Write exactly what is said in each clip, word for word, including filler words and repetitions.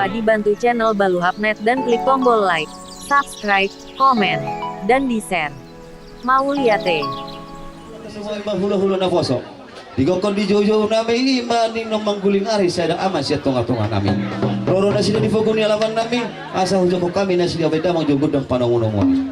Dibantu channel Baluhapnet dan klik tombol like, subscribe, komen, dan di-share. Mauliate. Hula-hula naposo. Digokkon di joujou nami i ma ninna mangguling ari sada ama sian tonga-tonga nami. Roro nasida di pogu ni alaman nami, asa hujokkon hami nasida baen damang jo gondang panomu-nomuan.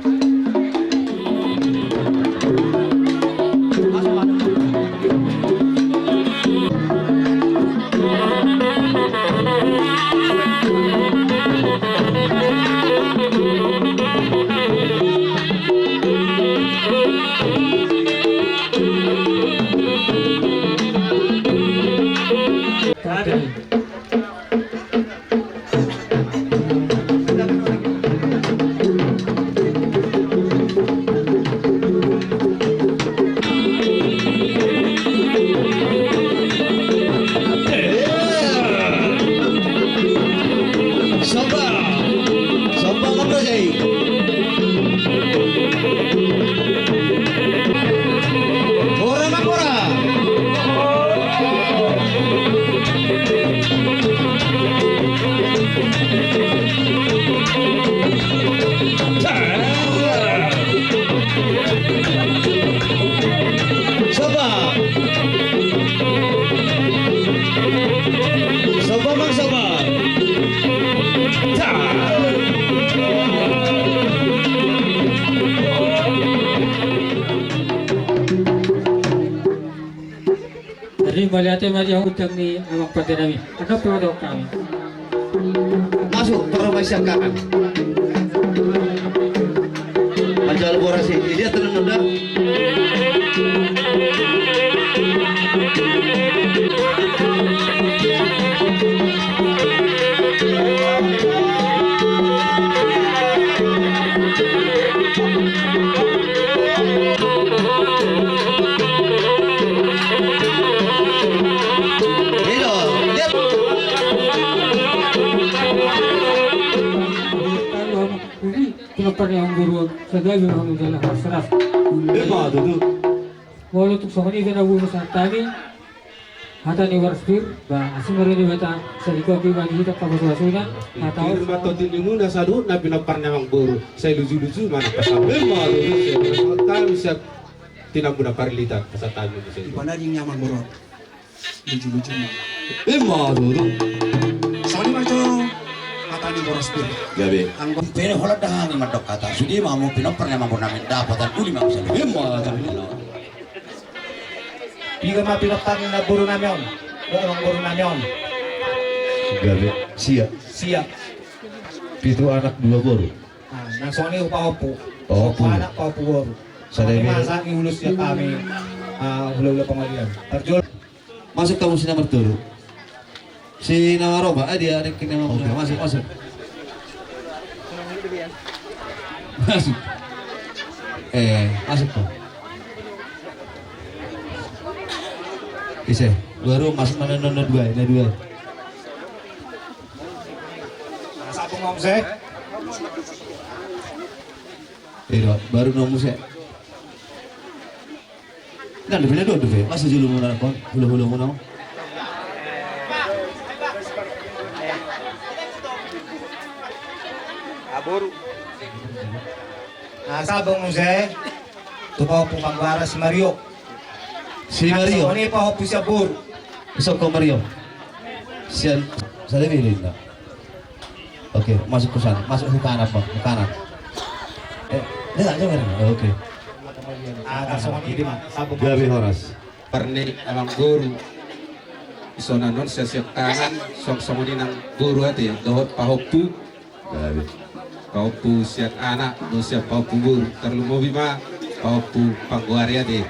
Somba, somba mangrajai. Ora ma ora. Somba. Somba, Mang, somba. Jadi mauliate ma di hamu, undang ni amang pande nami. Adong pe ma dohot hami. Masuk, toro ma sian kanan. Manjalo boras i, dia tenang udah. Pinompar ni amang boru, sagabe ma hamu jala horas-horas. Ima tutu. Molo tung songon i pe na boru sahat hami. Hata ni boras pir, ba, asing ma roha ni Debata, sai digohi ma di hita pasu-pasuna, hata. Pir ma tondimu na saluhutna pinompar ni amang boru, sai luju-luju ma na pasahat. Ima tutu. Sai pasahat hami sian tinambuna parlitan, pasahat hami muse. Ipanading ni amang boru. Luju-luju ma. Ima tutu. Songon i ma jo hata ni boras pir. Gabe. Anggo pe holan dahani mandok hata. Sude ma hamu pinompar ni amang boru nami, dapatan uli ma hamu saluhutna. Ima tutu. Piga ma pinompar ni namboru nami on? Namboru nami on. Gabe. Sia. Sia. Pitu anak dua boru. Ah, na songon i pahompu. Pahompu. Anak pahompu boru. Sada i ma sahat ni ulos sian hami, ah, hula-hula pangolian. Parjolo. Masuk hamu si nomor tolu. Si nomor opat, ah, dia ada kena mau. Oke, masuk, masuk. Masuk. Eh, masuk kau. Ise, baru masuk mana, na dua, na dua. Satu ngomong sih. Iya, baru ngomong sih. Nah, lebih dua, lebih. Masuk dulu muna, kon. Hula-hula muna. Aboru. Nah, sabong muse. Tu pahompu panggoaran si Mario. Si Mario. Nah, songon i pahompu sian boru. Isok ko Mario. Sian, sada be inna. Oke, masuk ke sana. Masuk ke kanan, Bang. Ke kanan. Eh, dia tak jauh, kan? Oke. Ah, tak sama ini, Bang. Gabe horas. Pinompar ni amang boru. Isona non sian, sian kanan, song-, songon i nang boru ate, dohot pahompu. Gabe. Pahompu sian anak, dohot sian pahompu boru. Tarlumobi ma, pahompu panggoaran ate.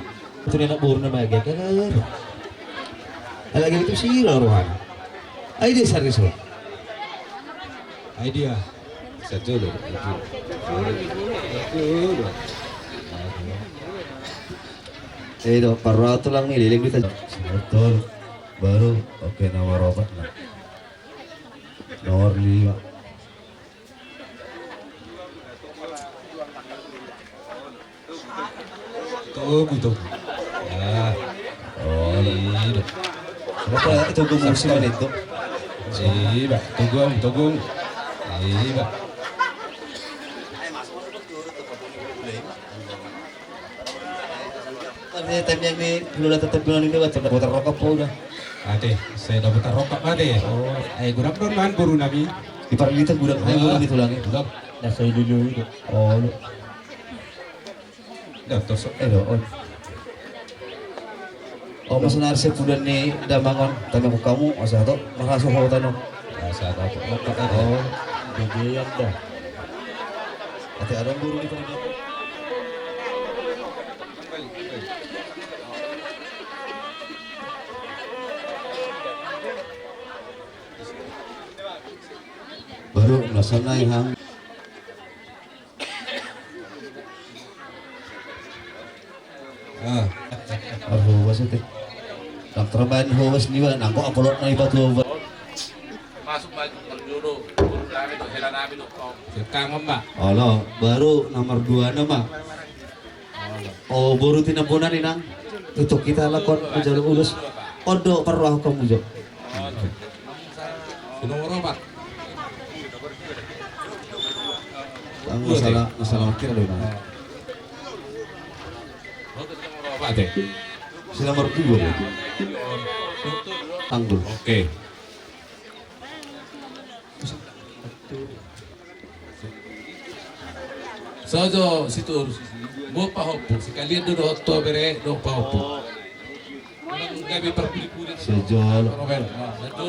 Itu anak boru nama gagal. Lagi itu sih rohana. Ai dia sari so. Ai dia. Satu dulu. Eh, do, parroha tulang ni, leleng kita. Betul. Baru, oke, nomor opat, nah. Nomor lima. Togu, togu. Ya. Oh, iya. Apa itu gue musim itu? Iba, togu, togu. Iba. Tapi tamiang ni, lu datang tapi ni, baca dapat rokok apa udah? Ate, sai dapat rokok ate. Oh, ai godang do nuaeng boru nami. Di parlita godang, ai godang di tulang. Godang. Nah, sai dulu itu. Oh, lu. Dah, tos. Eh, do, on. Oh, masa na arse pudan ni damang on, tamiang hamu, asa to, marhasohotan on. Asa to, oh, begean dah. Ate, adong boru ni parlita. Baru, masa na i hang. Ah. Hobas ate. Nang terbaen hobas niba, nang kok apolok na iba tu hobas. Masuk, masuk, marjolo. Boru nami do, hela nami do, kau. Sekangon ma. Olo, baru nomor dua nama. Olo. Oh, boru Tinambonan, Inang. Tutu hita lakon manjalo ulos. On do parrohahon hamu jo. Olo. Nomor opat. Tang masalah, masalah akhir ada, Bang. Nomor opat, eh. Si nomor dua, ya. Tanggul. Oke. Sajo situ urus. Bo pahompu, sekalian do dohot tu bere, do pahompu. Sejolo.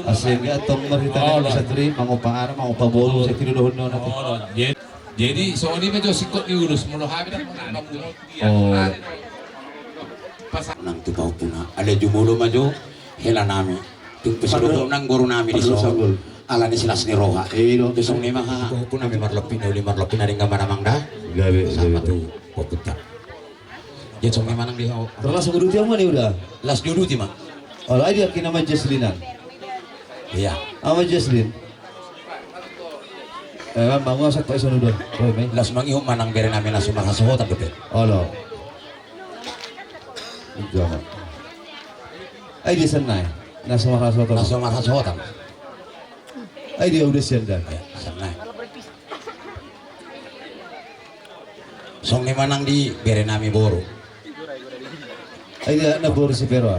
Asa inda tong marhita na bisa turi, mangopa anak, mangopa boru, saya tidak dohon dohon nanti. Jadi, jadi soal ini jo singkot diurus, molo habis dah. Oh. Nang tu pahompuna, alai jumolo ma jo, hela nami. Tung pesodohon nang boru nami di son. Ala ni silas ni roha. Tung songon i ma ha. Pahompu nami marlopi, na uli marlopi, na denggan ma damang da. Gabe, gabe. Sama tu pahompunta. Ia songon i ma nang di ho. Termasuk uduti hamu ni uda. Las diuduti ma. Olo, ai dia kina ma Jeslinan. Iya. Ama Jeslin. Eh, manguasak Pak Isan uda. Las mangihut ma nang bere nami na so marhasohotan dope. Olo. Ai dia sennai. Na so marhasohotan. Na so marhasohotan. Ai dia uda sian da. Sennai. Songon i ma nang di bere nami boru. Ai dia na boru si Pero.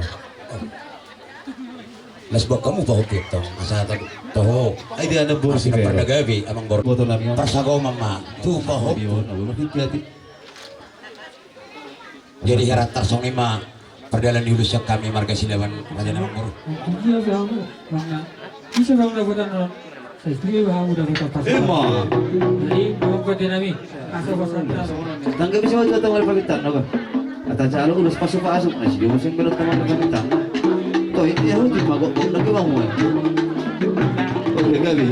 Las buat hamu pahompu tong. Asa toho. Ai dia na boru si Pero. Pardagabe amang boru. Boto nami. Parsagoman ma. Tu pahompu. Jadi hera tarsongon i ma pardalan ni ulos sian hami marga Silaban, raja na manggur. Iya, bang. Bang, bisa bang dapotan non. Saya setuju bang, udah dapat pas. Emang. Jadi, bang, buat dia nami. Asa pasang. Tangga bisa baca tanggal pagitan, apa? Kata calo ulos pasuk-pasuk, nasi dia musim belum tanggal pagitan. Toh, ini ya, hujan mabok-bok lagi bang, mulai. Oke, gabe.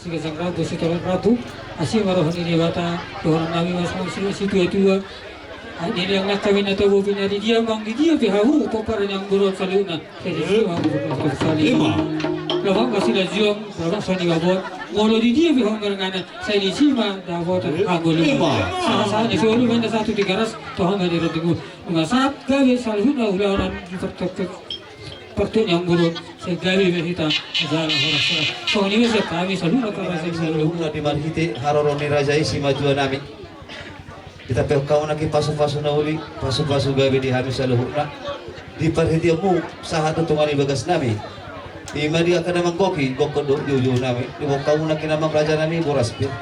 Gajang rambu, sitoran rambu, asi ma roha ni Debata, dohonon nami ma songon si, situatua. Ai di liang nangkin na tabo pinaridia, manang di dia pe hamu pomparan ni amangboru saluhutna. Sai disi ma hamu pomparan saluhutna. Ima. Laho ma silajuang, laho ma soni babot. Molo di dia pe hamu marnganan, sai disi ma dapotan hamu. Ima. Sahat-sahat ni solu, manda satu tiga ras, tohang dari roti. Nunga sahat gabe saluhutna ulaon di partek. Partek ni amangboru, sai gabe be hita jala horas-horas. Songon i ma sian hami saluhutna parajai saluhutna. Di marhite haroro ni raja i simatua nami. Ditambai hamu nangkin pasu-pasu na uli, pasu-pasu gabe di hami saluhutna. Di parhiteanmu sahat do tonga ni bagas nami. Ima di angka na manggohi, gokhon do ujung-ujung nami. Diboan hamu nangkin amang raja nami boras pir.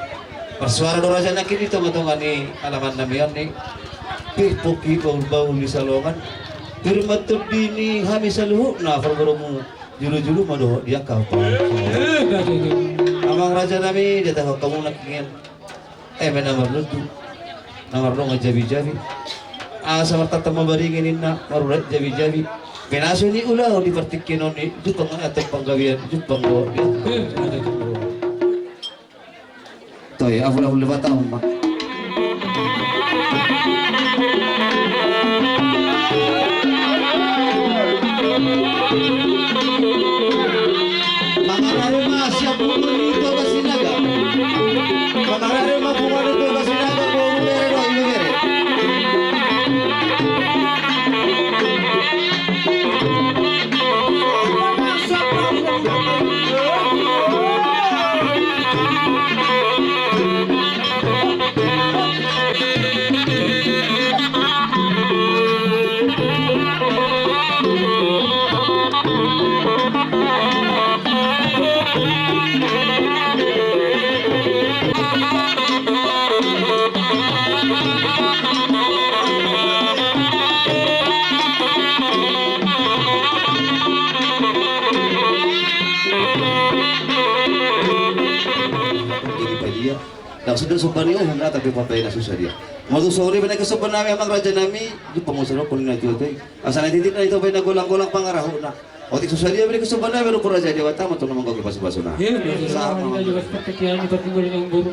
Marsuara do raja nangkin di tonga-tonga ni alaman nami on i. Pir pongki bahul-bahul di salongan. Pir ma tondi ni hami saluhutna parborumu, julu-julu ma dohot di angka. Eh, gabe, gabe. Amang raja nami, ditambai hamu nangkin eme na marnuntu, na mardongan jabi-jabi. Asa martata mabaringi ninna, marurat jabi-jabi. Pinasu ni ulaon di partingkian on i, jumpang ma antong panggabean, jumpang dohot di angka. Eh, gabe, gabe. Toe, ahul-ahul Debata ma. Mangarare ma siap punguan ni Toga Sinaga. Mangarare ma punguan ni Toga Sinaga, boru bere dohot ibebere. Jadi padia. Langsung do somba ni uhum na, tapi pambaen na susah dia. Molo songon i baen na somba nami amang raja nami, di pangusaha rokon na tuatua i. Asa na titik na ito baen na golang-golang pangarahutna. Otik susah dia baen na somba nami rokon raja Debata ma tong na manggohi pasu-pasuna. Iya, iya, iya. Sahat ma. Iya, iya,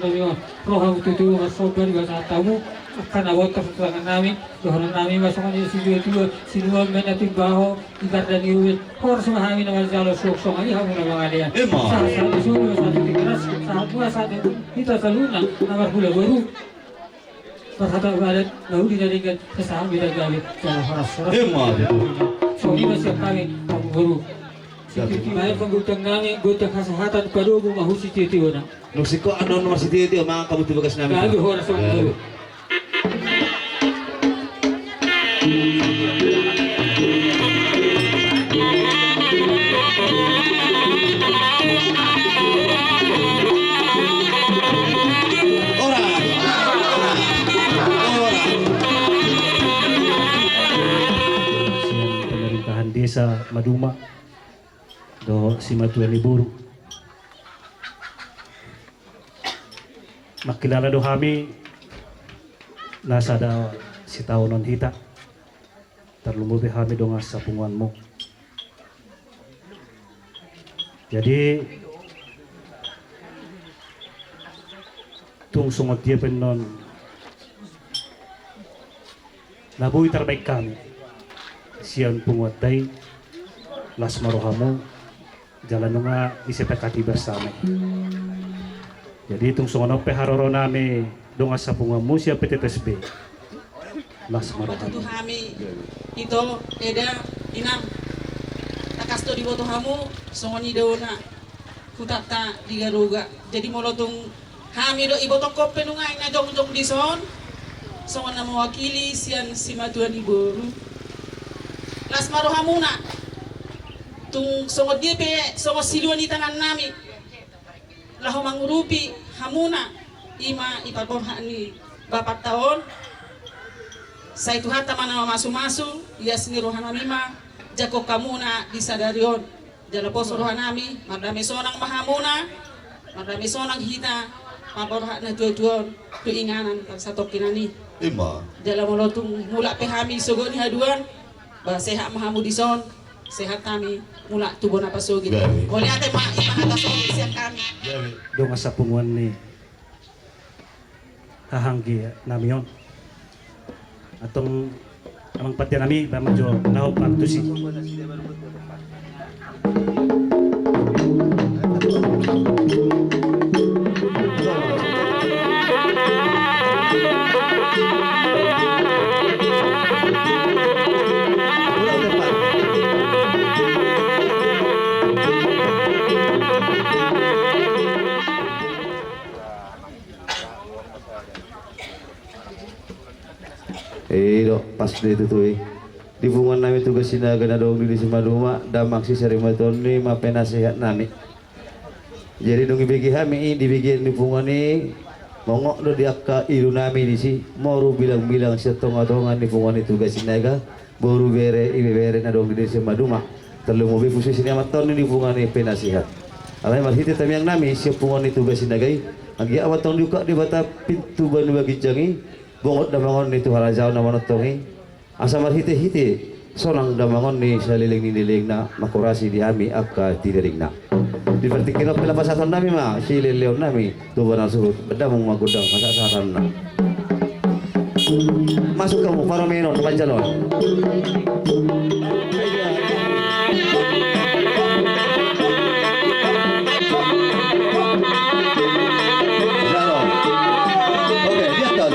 iya. Roha ma tutu, marsomba di bagasan tamu, angka na boto tu tangan nami, dohonon nami ma songon i, situatua, sinuan ma na timbaho, di garda ni uin, horas ma hami na manjalo suhuk songon i hamu na mangalean. Ima. Sahat-sahat ni solu, sahat ni tiga ras, sahat ma sahat ni hita saluhutna na marhula boru. Marhata badan, na uli na denggan, sahat ma hita gabe jala horas-horas. Ima. Songon i ma sian hami amangboru. Sititi ma i panggutang nami, gutang hasahatan, padomu ma hu sititi ona. Nung singkop annon marsititi ma angka buti bagas nami. Gabe horas amangboru. Ora. Ora. Sian pemerintahan desa Maduma dohot simatua ni boru. Mangkilala do hami na sada sitaonon hita, tarlumobi hami dongan sapunguanmu. Jadi, tung songon dia pe annon na boi tarbaen hami sian punguanta i, las ma rohamu, jala nunga disepakati bersama. Jadi tung songon on pe haroro nami dongan sapunguanmu sian P T P S B. Las ma rohamu. Tutu hami, ito, eda, inang. Tangkas do diboto hamu songon i daona hutanta di Garoga. Jadi molo tung hami do ibotohon pe nunga i na jongjong dison songon na mewakili sian simatua ni boru. Las ma rohamuna. Tung songon dia pe songon silua ni tangan nami laho mangurupi hamuna, i ma i parborhat ni bapanta on. Sai Tuhanta ma na mamasu-masu, ias ni roha nami ma jangkon hamuna di sadari on. Jala poso roha nami, mardame sonang ma hamuna, mardame sonang hita, parborhat na tua-tua on tu inganan parsatongkinan i. Ima. Jala molo tung mulak pe hami sogot ni haduan, ba sehat ma hamu dison, Sehat hami mulak tu bona pasogit. Gabe. Mauliate ma, i ma hata sogit sian hami. Gabe. Dongan sapunguan ni haha anggi nami on. Antong amang pande nami, bahen ma jo na hombar tusi. I do, pas do i tutu i. Di punguan nami Tugas Sinaga na adong di desa Maduma, damang si Sarimatua on, i ma penasehat nami. Jadi dung dibege hami i, di bagian ni punguan i, mongot do di angka ilu nami disi, moru bilang-bilang sian tonga-tonga ni punguan i Tugas Sinaga, boru, bere, ibebere na adong di desa Maduma. Tarlumobi husus ni amanta on di punguan i penasehat. Alai marhite tangiang nami sian punguan i Tugas Sinaga i, anggiat ma antong dibuka Debata pintu banua ginjang i, bongot damang on ni tu harajaon na manongtong i, asa marhite-hite sonang damang on ni saleleng ni lelengna, mangkorasi di hami angka tileringna. Di partingkian on pe laho pasahaton nami ma sileleon nami tu bona suhut, damang ma gondang pasahatanna. Masuk hamu, parumaen on, panjalo. Jalo. Oke, diaton.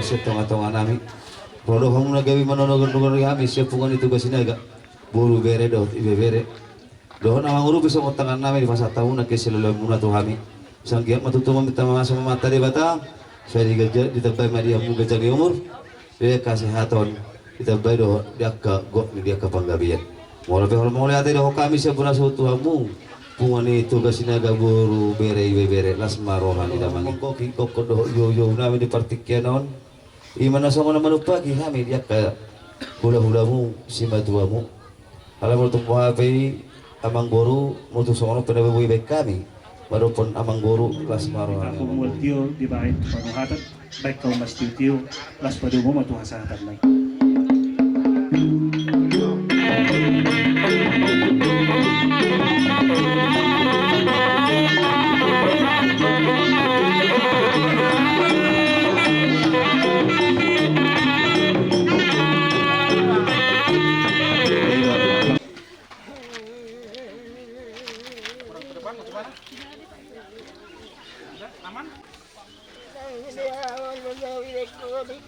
Sian tonga-tonga nami. Ro do hamu na gabe manono gondungan di hami sian punguan i Tugas Sinaga, boru, bere dohot ibebere. Dohot na mangurupi songon tangan nami, dipasahat hamu nangkin siloloanmuna tu hami. Sai anggiat ma tutu maminta mamasa ma Amanta Debata, sai diganjang, ditambai ma di hamu ganjang ni umur, di angka hasehaton, ditambai dohot di angka gok ni di angka panggabean. Molo pe holan mauliate dohot hami sian bona suhut tu hamu, punguan i Tugas Sinaga, boru, bere, ibebere, las ma roha ni damang i. Gok i, gokkon dohot jou-jou nami di partingkian on. I ma na songon na manumpahi hami di angka hula-hulamu, simatuamu. Alai molo tung boha pe i, amangboru, molo tung songon on pe na boi baen hami mandokhon amangboru, las ma roha ni amangboru. Di baen tu panuhatan, baen hamu ma tio-tio, las padomu ma tu hasahatan nai.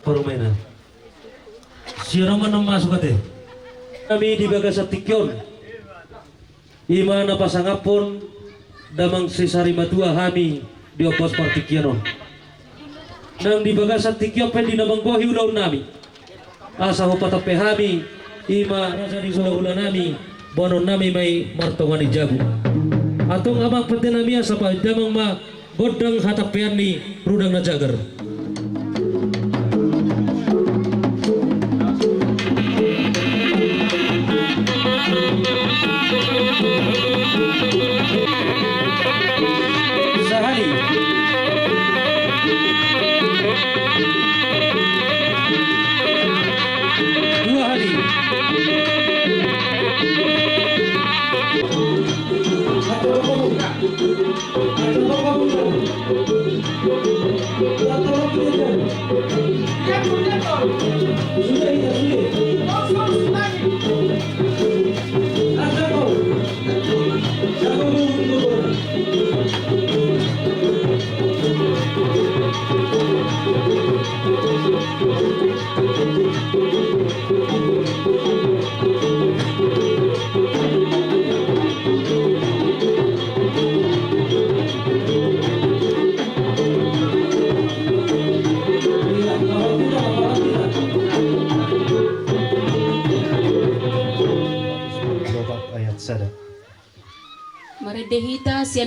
Parumaen. Sian on ma na masuk ate. Hami di bagasan tingki on, i ma na pasangaphon damang si Sarimatua hami di ombas partingkian on. Nang di bagasan tingki on pe di na manggohi ulaon nami, asa hupatampe hami, i ma raja ni hula-hula nami, boanon nami ma i martonga ni jabu. Antong amang pande nami, asa paindaman ma gondang hatampean ni rudang na jagar. Sahali. Dua hali.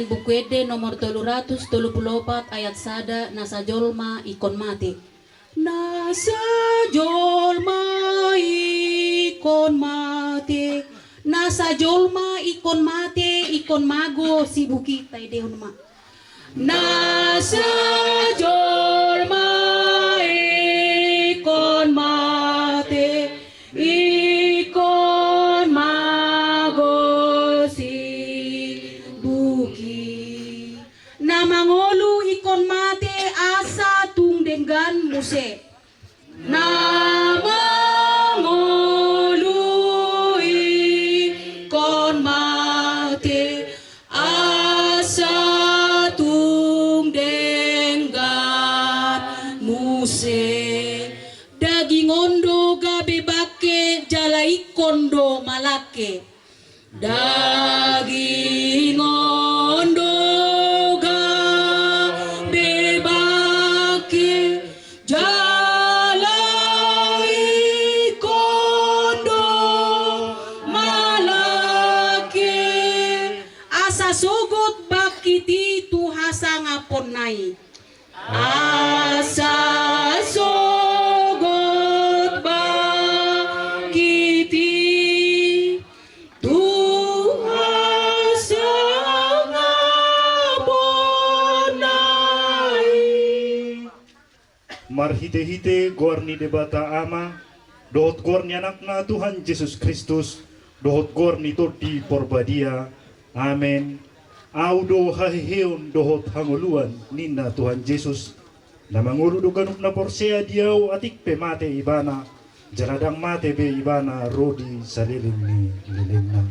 Buku Ende nomor tolu ratus tolu pulu opat ayat sada, na sajolma ingkon mate. Na sajolma ingkon mate. Na sajolma ingkon mate, ingkon mago sibuki, taendehon ma. Na sajolma ingkon mate, ingkon mago sibuki. Na mangolu ingkon mate asa tung denggan muse. Na mangolu ingkon mate asa tung denggan muse. Daging on do gabe bangke jala ingkon do malangke. Daging on do gabe bangke jala ingkon do malangke. Asa sogot bangkit i tu hasangaponna i. Asa sogot bangkit i tu hasangaponna i. Marhitehite goar ni Debata Ama, dohot goar ni Anakna Tuhan Jesus Kristus, dohot goar ni Tondi Porbadia. Amen. Ahu do haheheon dohot hangoluan, ninna Tuhan Jesus. Na mangolu do ganup na porsea di Ahu, atik pe mate ibana, jala ndang mate be ibana ro di saleleng ni lelengna.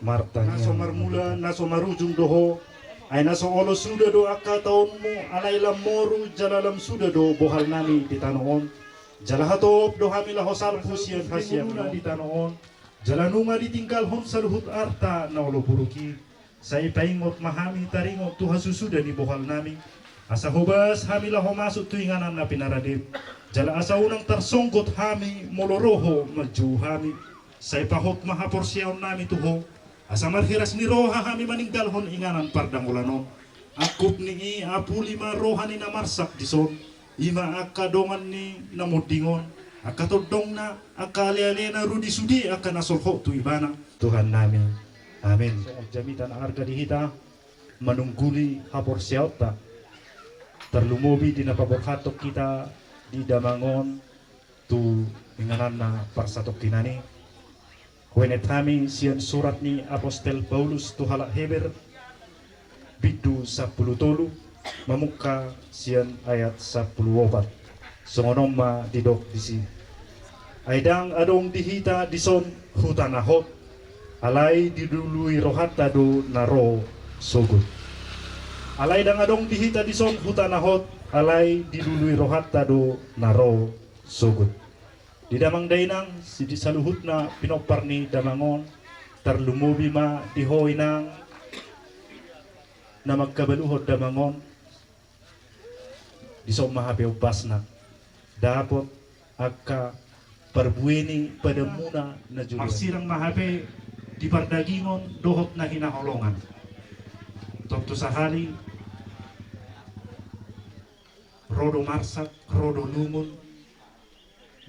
Martangiang. Na so marmula, na so marujung do Ho, ai na so olo suda do angka taonmu, alai lam moru jala lam suda do bohalnami di tano on. Jala hatop do hami laho salpu sian hasiangan di tano on. Jala nunga ditinggalhon saluhut arta na olo buruk i. Sai paingot ma hami taringot tu hasusuda ni bohalnami, asa hobas hami laho masuk tu inganan na pinaradep. Jala asa unang tarsonggot hami molo ro Ho manjou hami. Sai pahot ma haporseaonnami tu Ho, asa marhiras ni roha hami maninggalhon inganan pardangolan on. Angkup ni i apuli ma roha ni na marsak dison. I ma angka dongan ni na monding on, angka tondongna, angka alealena ro di sude angka na solhot tu ibana. Tuhannami. Amen. Songon jamita na arga di hita manungguli haporseaonta, tarlumobi di na paborhathon hita di damang on tu ingananna parsatongkinan i. Huenet hami sian surat ni apostel Paulus tu halak Heber, bindu sampulu tolu, mamungka sian ayat sampulu opat. Songon on ma didok disi. Ai ndang adong di hita dison huta na hot, alai dilului rohanta do na ro sogot. Alai ndang adong di hita dison huta na hot, alai dilului rohanta do na ro sogot. Di damang dainang, si di saluhutna pinompar ni damang on, tarlumobi ma di ho inang na mangkabaluhon damang on, dison ma hape ombasna, dapot angka parbue ni padanmuna na jolo. Marsirang ma hape di pardagingon dohot na hinaholongan. Tontu sahali, ro do marsak, ro do lungun,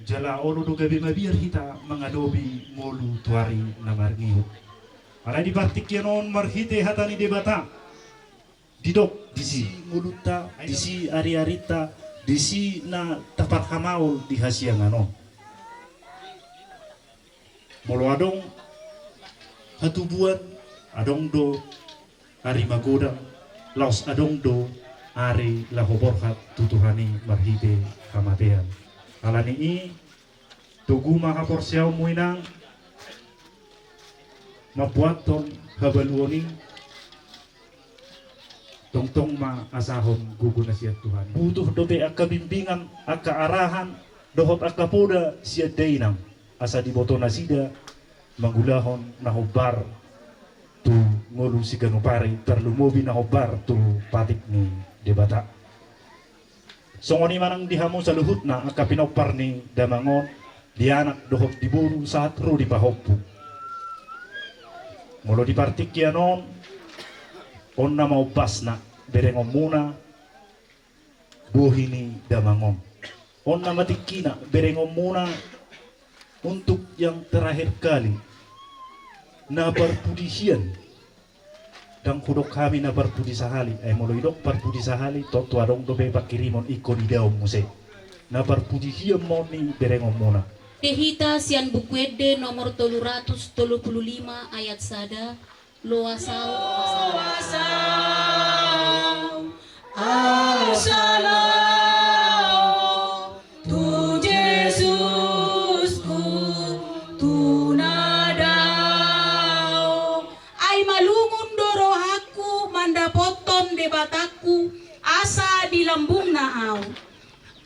jala olo do gabe mabiar hita mangadopi ngolu tu ari na marngihut. Alai di partingkian on marhite hata ni Debata, didok disi ngolunta, disi ariarinta, disi na taparhamaol di hasiangan on. Molo adong hatubuan, adong do ari magodang, laos adong do ari laho borhat tu Tuhan i marhite hamatean. Alani i, togu ma haporseaonmu inang, mambuathon habaluon i, tongtong ma asahon gogo na sian Tuhan i. Butuh dope angka bimbingan, angka arahan, dohot angka poda sian dainang, asa diboto nasida mangulahon na hombar tu ngolu siganup ari, tarlumobi na hombar tu patik ni Debata. Songon i ma nang di hamu saluhutna angka pinompar ni damang on, di anak dohot di boru sahat ro di pahompu. Molo di partingkian on, On nama ombasna berengonmuna bohi ni damang on. On nama tingkina berengonmuna untuk yang terakhir kali. Na parpudi hian. Ndang hudok hami na parpudi sahali, ai molo idok parpudi sahali, tontu adong dope pangkirimon ingkon idaon muse. Na parpudi hian ma on ni berengonmuna. Ende hita sian Buku Ende nomor tolu ratus tolu pulu lima ayat sada, loas ahu, loas ahu, asa laho tu Jesusku, tu na dao. Ai malungun do rohangku mandapothon Debatangku, asa di lambungna ahu.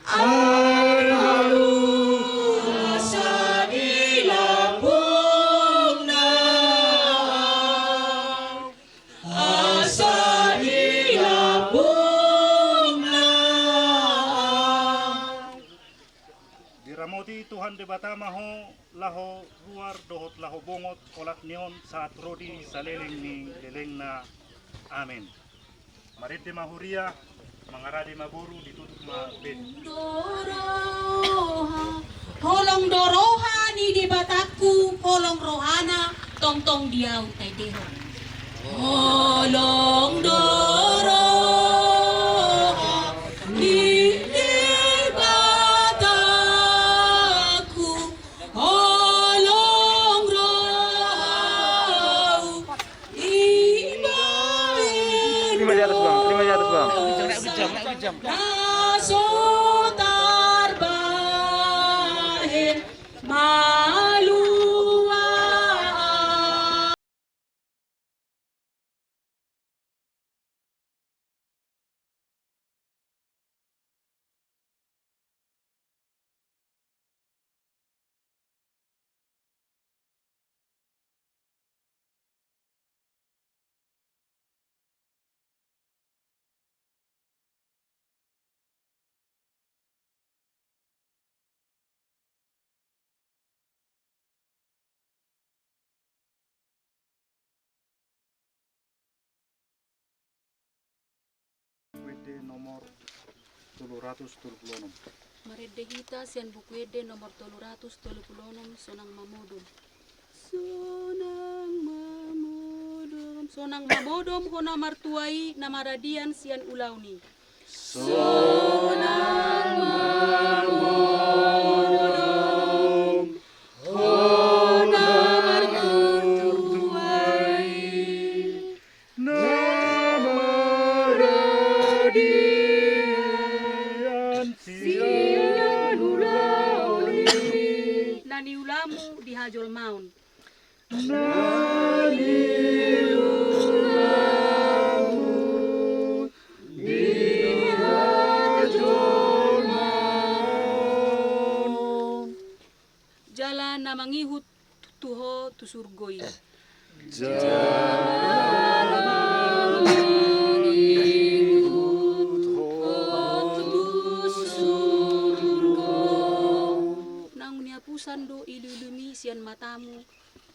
Ai malungun, asa di lambungna ahu. Asa di lambungna. Diramoti Tuhan Debata ma ho laho ruar dohot laho bongot olat ni on sahat ro di saleleng ni lelengna. Amen. Marende ma huria, mangarade ma boru, ditutup ma bed. Holong do roha ni Debatangku, holong rohana tongtong di ahu taendehon. Holong do roha ni Debatangku, holong roha. Terima di atas, Bang. Terima di atas, Bang. Na so tarbahen malua. Buku Ende nomor tolu ratus tolu pulu onom. Marende hita sian Buku Ende nomor tolu ratus tolu pulu onom, sonang mamodom. Sonang mamodom, sonang mamodom ho na martua i na maradian sian ulaon i. Sonang mamodom ho na martua i na maradian sian ulaon i. Na niulamu di hajolmaon. Na niulamu di hajolmaon. Jala na mangihut tu ho tu surgo i. Jala mangihut ho tu surgo. Naung niapusan do iluilumi sian matamu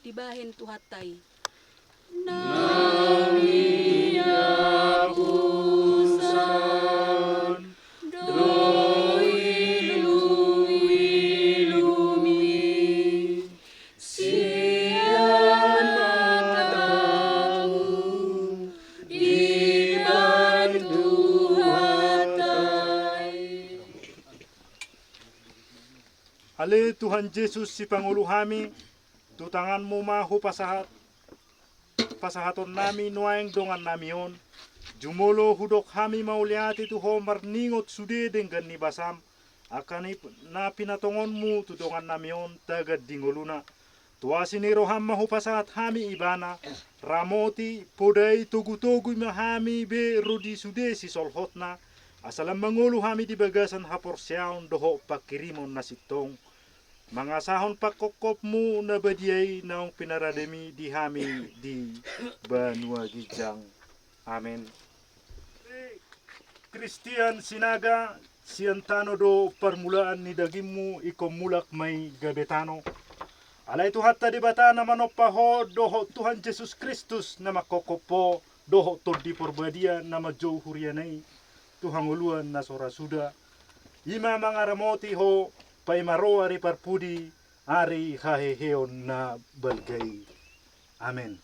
dibahen Tuhanta i. Naung niapusan do iluilumi sian matamu dibahen Tuhanta i. Ale Tuhan Jesus, sipangolu hami, tu tanganmu ma hupasahat pasahatonnami nuaeng dongannami on. Jumolo hudok hami mauliate tu ho marningot sude denggan ni basam, angka ni na pinatongonmu tu dongannami on tagan di ngoluna. Tu asi ni roham ma hupasahat hami ibana, ramoti, podai, togutogu ma hami be ro di sude sisolhotna, asa lam mangolu hami di bagasan haporseaon dohot pangkirimon na sintong. Mangasahon pangkophopmu na badia i naung pinarademi di hami di banua ginjang. Amen. Kristian Sinaga, sian tano do parmulaan ni dagingmu, ingkon mulak ma i gabe tano. Alai Tuhanta Debata na manompa ho dohot Tuhan Jesus Kristus na mangkophop ho, dohot Tondi Parbadia na manjou huriana i tu hangoluan na so ra suda, i ma mangaramoti ho paima ro ari parpudi, ari haheheon na balga i. Amen.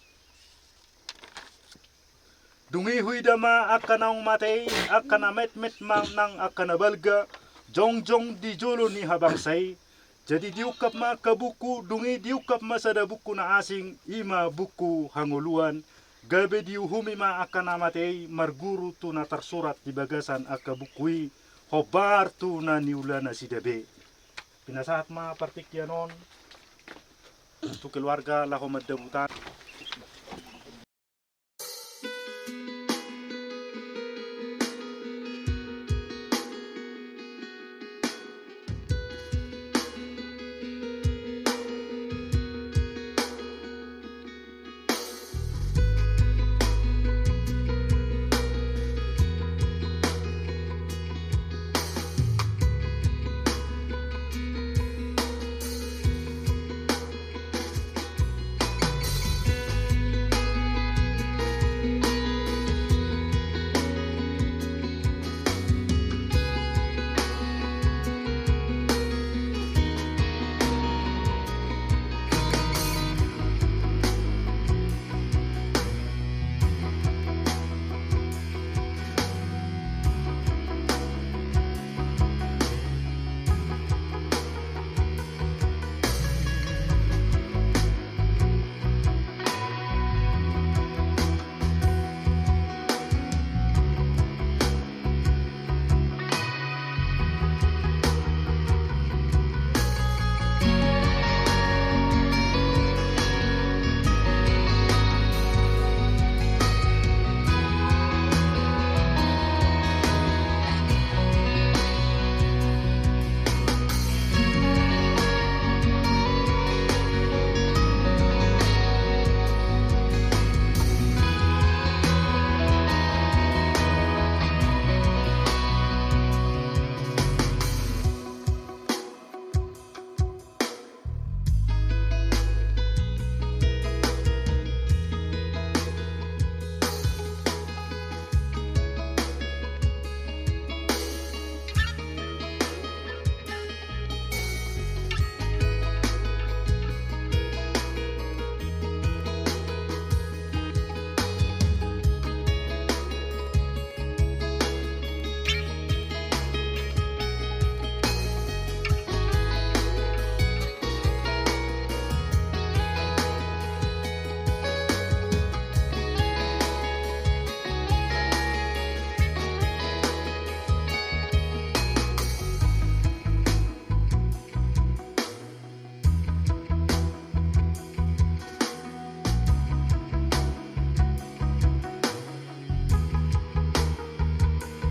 Dung i huida ma angka naung mate i, angka na metmet ma nang angka na balga, jongjong di jolo ni habangsa i. Jadi diungkap ma angka buku, dung i diungkap ma sada buku na asing, i ma buku hangoluan, gabe diuhumi ma angka na mate i marguru tu na tarsurat di bagasan angka buku i, hombar tu na niula nasida be. Pinasahat ma partingkian on tu keluarga laho mandabutan.